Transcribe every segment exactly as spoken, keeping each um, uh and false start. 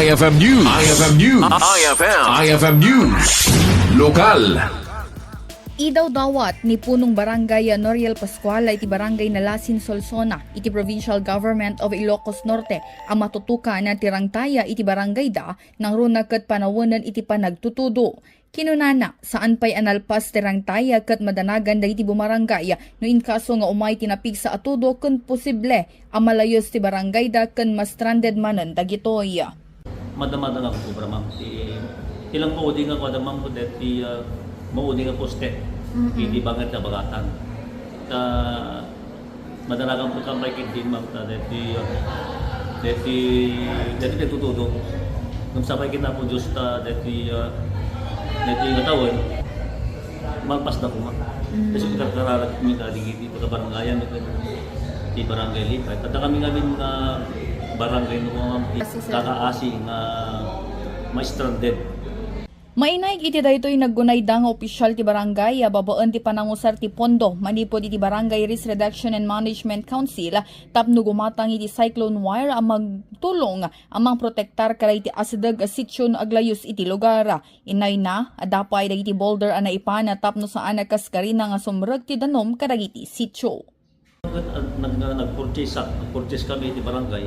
I F M News. I F M News. I F M. I F M News. Lokal. Idawdawat ni Punong Barangay Noriel Pascual iti Barangay Nalasin, Solsona, iti Provincial Government of Ilocos Norte a matutukan ti rangtaya iti barangayda, nangruna ket panawenen iti panagtutudo. Kinunana, saan pay a nalpas ti rangtaya ket madanagan dagiti bumarangay no inkaso nga umay ti napigsa a tudo ken posible a malayus ti barangayda ken ma-stranded manen dagitoy. Madamada nga kobra, ma'am. Ti, ti lang maudi nga kuada, ma'am, kundi ti, ah, maudi nga poste. Mm-mm. Iti bangat nga bagatan. Ta, madanagan ko tambay ket din, ma'am, ta deti, ah, deti, deti nagtutudo. Ngem sapay ket Apo Dios ta deti, ah, deti nga tawen, malpas da koma. Mm. Kasi karkararat mi kadagiti pagkabarangayan, iti barangay Lipay. Kadakami ngamin nga barangay no, ma'am, ti kakaasi nga ma-stranded. Mainaig iti daytoy naggunayda nga opisyal ti barangay a babaen ti panangusar ti pondo manipud iti Barangay Risk Reduction and Management Council tapno gumatang iti cyclone wire a magtulong a mangprotektar kadagiti asideg a sitio no aglayus iti lugar. Inayna, adda pay dagiti boulder a naipan tapno saan a kaskarina nga sumrek ti danum kadagiti sitio. Nag-, nag-, nag-purchase, ah, nag-purchase kami iti barangay,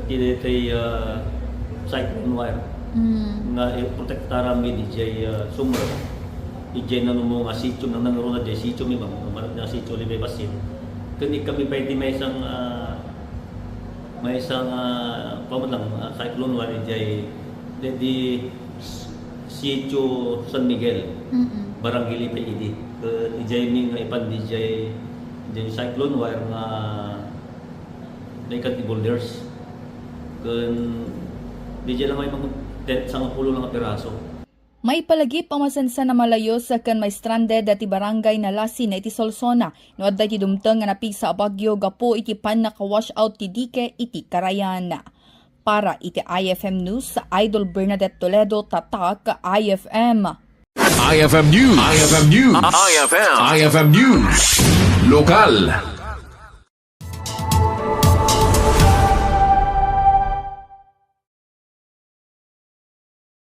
iti, iti, ah, cyclone wire. Mm. Nga, eh, protektaran mi diay, ah, sumrek. Diay nanumong a sitio, nang nangruna diay sitio mi, bang, marat nga sitio, Limay Basin. Ken kami pay iti maysa nga, ah, maysa nga, ah, paman lang, ah, cyclone wire, diay, di, di, Sitio San Miguel, Mm-mm. Barangay Lipay idi. Ket idiay mi nga ipan diay, diay cyclone wire nga naikan ti boulders. Ken diay lang may mga ten, sangapulo lang a piraso. Maipalagip a masansan a malayus ken ma-stranded ti Barangay Nalasin iti Solsona no adda iti dumteng nga napigsa a bagyo gapu iti pannaka-wash out ti dike iti karayan. Para iti I F M News, Idol Bernadette Toledo, Tatak I F M. I F M News. I F M News. I F M. I F M News. Lokal.